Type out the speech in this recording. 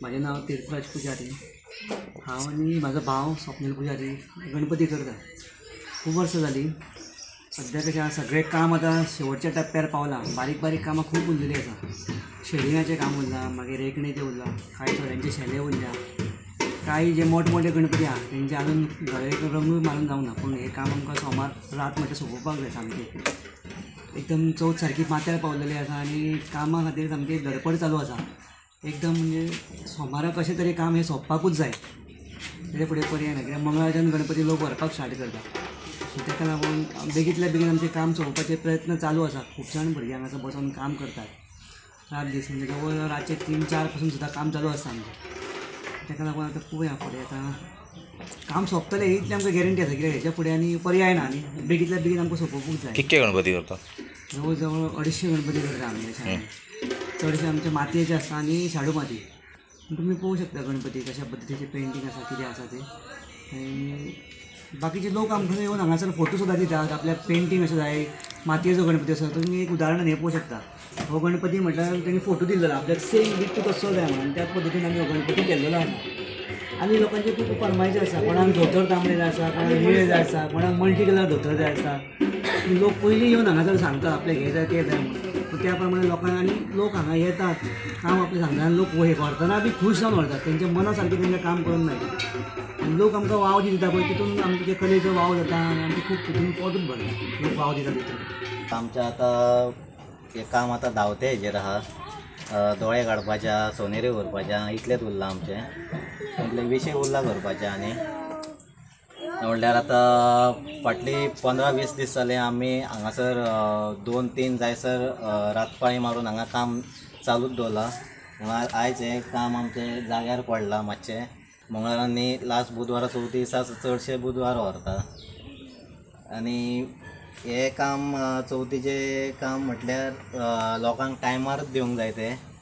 म्हाजें नांव तीर्थराज पुजारी. हांव आनी म्हाजो भाव स्वप्नील पुजारी गणपती करता. खूब वर्सां जालीं. सद्या कशें आसा, सगळें काम आतां शेवटच्या टप्प्यार पावलां. बारीक बारीक कामां खूब उरलेलीं आसा. शेडिंगाचें काम उरलां, मागीर रेखणेचें उरलां, कांय थोड्यांचे शेले उरल्या, कांय जे मोठे मोठे गणपती आसा तेंचे आजून घरे रंगूय मारून जावंक ना. पूण हें काम आमकां सोमार रात म्हटल्यार सोंपोवपाक जाय. सामकी एकदम चवथ सारकी माथ्यार पावलेली आसा आनी कामा खातीर सामकी धडपड चालू आसा. एकदम म्हणजे सोमारा कशें तरी काम हें सोंपपाकूच जाय, तेजे फुडें पर्याय ना. कित्याक मंगळारच्यान गणपती लोक व्हरपाक स्टार्ट करता. सो ताका लागून बेगींतल्या बेगीन आमचें काम सोंपोवपाचे प्रयत्न चालू आसा. खूब जाण भुरगे हांगासर बसोन काम करतात रात दीस, म्हणजे जवळ जवळ रातचे 3-4 पासून सुद्दां काम चालू आसता आमचें. ताका लागून आतां पळोवया फुडें आतां काम सोंपतलें इतलें आमकां गॅरंटी आसा. कित्याक हेच्या फुडें आनी पर्याय ना आनी बेगींतल्या बेगीन आमकां सोंपोवपूच जाय. कितके गणपती करता? जवळ जवळ 250 गणपती करता आमी. चडशे आमचे मातयेचे आसता आनी शाडू माती. तुमी पळोवंक शकता गणपती कशा पद्दतीचे पेंटींग आसा, कितें आसा तें. आनी बाकीचे लोक आमकां येवन हांगासर फोटो सुद्दां दितात, आपल्याक पेंटींग अशें जाय, मातयेचो गणपती आसा. तुमी एक उदाहरण हें पळोवंक शकता. हो गणपती म्हटल्यार तेणी फोटो दिल्लो आपल्याक सेम डिट्टो तसो जाय म्हणून, त्या पद्दतीन आमी हो गणपती केल्लो आसा. आनी लोकांचे खूब फर्मायशी आसा, कोणाक धोतर तांबडे जाय आसा, कोणाक निळे जाय आसा, कोणाक मल्टी कलर धोतर जाय आसा. लोक पयलीं येवन हांगासर सांगता आपल्याक हें जाय तें जाय म्हणून. त्या प्रमाणे लोकांक आनी लोक हांगा येतात, काम आपलें सांगता आनी लोक व्हरतना बी खूश जावन व्हरतात. तेंच्या मना सारकें तेंचें काम करून मेळटा आनी लोक आमकां वाव दिता पळय, तितून आमचे कलेचो वाव जाता आनी आमचें खूब तितून पोटूच भरता. लोक वाव दिता तितून. आमचें आतां हें काम आतां धांवते हेजेर आहा. दोळे काडपाचे आहा, सोनेरी व्हरपाचें आहा, इतलेंच उरलां आमचें. म्हटल्यार विशेक उरलां करपाचें. आनी म्हणल्यार आतां फाटली 15-20 दीस जाले आमी हांगासर 2-3 जायसर रातपाळी मारून हांगा काम चालूच दवरलां. आयज हें काम आमचें जाग्यार पडलां मातशें. मंगळार आनी लास्ट बुधवारा चवथी दिसा चडशे बुधवार व्हरता. आनी हें काम चवथीचें काम म्हटल्यार लोकांक टायमारूच दिवंक जाय तें.